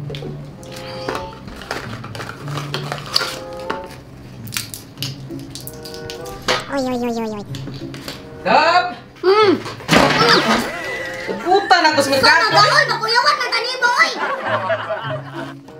Oy, oy, oy, oy, oy. Gab! Puta na ko sa merkado. Gahol, makuyawan man kanimo, oy.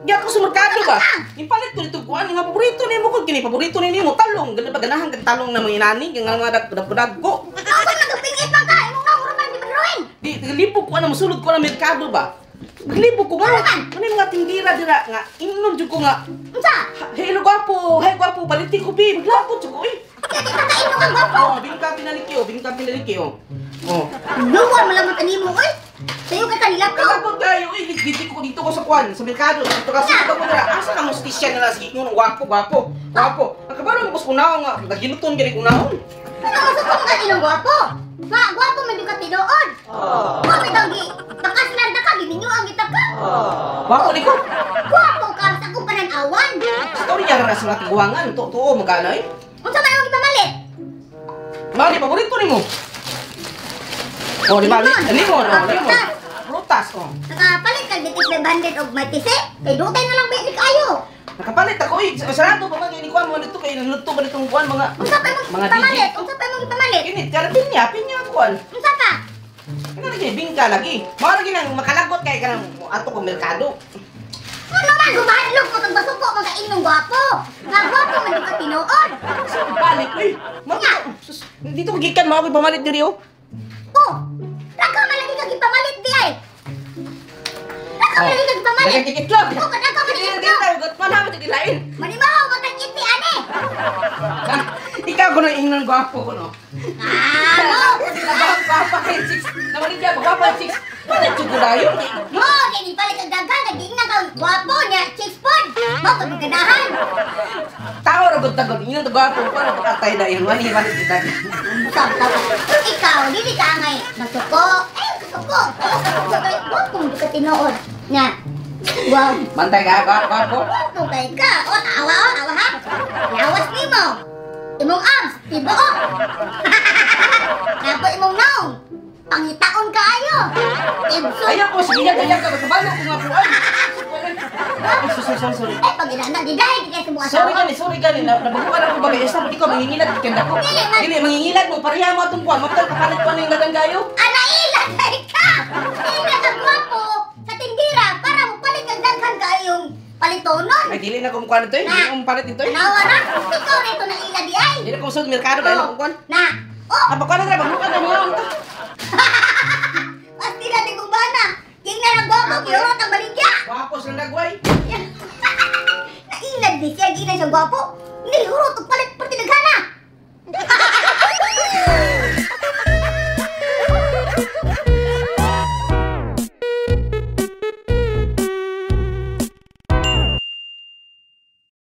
Di ako sa merkado ba? Ipalit ko dito kuan nga paborito nimo ko kini paborito ni nimo talong. Ganda ba ganahan kag talong na mga inani nga mga dagko. Ako nagapingit man ka, imong naong man di man. Di libog ko ana mosulod ko na merkado ba? Libog ko nga. Ano yung mga tindira dira nga ingnon jud ko nga. Unsa? Hello gwapo, hey gwapo, palitin ko bi, maglapot jud ko oy. Kaya kita kaino kang gwapo. Oh, bingka pinalikyo, bingka pinalikyo. Oh. Luwan man lang kanimo oy. Sayo ka kanila ko. Kalapot kayo, oy, dito ko dito ko sa kwan, sa merkado, dito ka sa mo dira. Asa ka mo station nila sige ngno gwapo, gwapo. Gwapo. Ang kabalo mo kus kunaon nga nagiluton gani kunaon. Ano sa kung kaninong gwapo? Nga gwapo man jud ka tinuod. Oh. Wa bitaw gi bakaslan ta ka giminyo ang kita ka. Gwapo ni ko. Gwapo ka sa akong pananawan. Story niya ra sa mga tiguangan, tuo magkano eh. Unsa man ang gipamalit? Mali paborito nimo. Oh, di ba? Limon, oh, limon. Prutas, oh. Nakapalit kag ditis 500 og may tisi. Kay dutay na lang ba ni kaayo. Nakapalit ako eh. Sarado pa man kay ni kuan mo dito kay naluto ba nitong kuan mga unsa pa imong gipamalit? Unsa pa imong gipamalit? Kini kara pinya, pinya kuan. Unsa pa? Ano lagi bingka lagi. Mao lagi nang makalagot kay kanang ato ko merkado. Ano man gumahadlok mo kag basuko man ka imong gwapo. Nga gwapo man jud ka tinuod. Balik eh. Dito ko gikan mao ko pamalit diri oh. Oh. Raka man lagi kag gipamalit di ay. Raka man lagi kag gipamalit. Daghang itlog. Oh, kadaghan man itlog. Manamit og ilain. Manimahaw man kag iti ani. Ikaw ko nang ingnon gwapo ko no. Ah, no. Gwapo kay chicks. Naman diya gwapo chicks. Palit jud ko dayon. Mo, kay ni palit kag daghan kag giingnan ka gwapo nya chicks pod. Mao pud ganahan. Tao ra gud tagod ingnon gwapo para pakatay dayon. Wani palit jud dayon. Ikaw dili ka angay masuko. Ay, kasuko. Kay gwapo mo ka tinuod. Nya. Wow. Bantay ka gwapo. Gwapo kay ka. O awa o awa ha. Lawas nimo. Imong abs, tibuok. Dapat imong naong. Pangitaon kaayo. Ayaw ko, sige yan, ayaw ka. Magkabalo ko nga po. Ay, sorry, sorry, sorry. Eh, pag inana, di dahil di kayo sa mga asawa. Sorry gani, sorry gani. Nabaguan ako ba kayo? Sabi ko, mangingilat. Kanda ko. Dili, mangingilat mo. Pareha mo atong kuwan. Magtal, kapalit ko na yung dagang gayo. Anailan ay ka! Hindi ka gwapo sa tindira para mo palit ang daghan kayong palitonon. Ay, dili na kumukuha nito eh. Dili na kumupalit nito eh. Tanawa na. Ikaw na ito naila di ay. Dili na kumusod, merkado ba? Dili na. Na. Oh! Apakuha na, paglukan na mga unta. Pasti na di kubana. Tingnan ang gwapo, kiurot ang baligya. Gwapo silang nagway. Nailad di siya, ginay siya gwapo. Hindi, hurot, palit.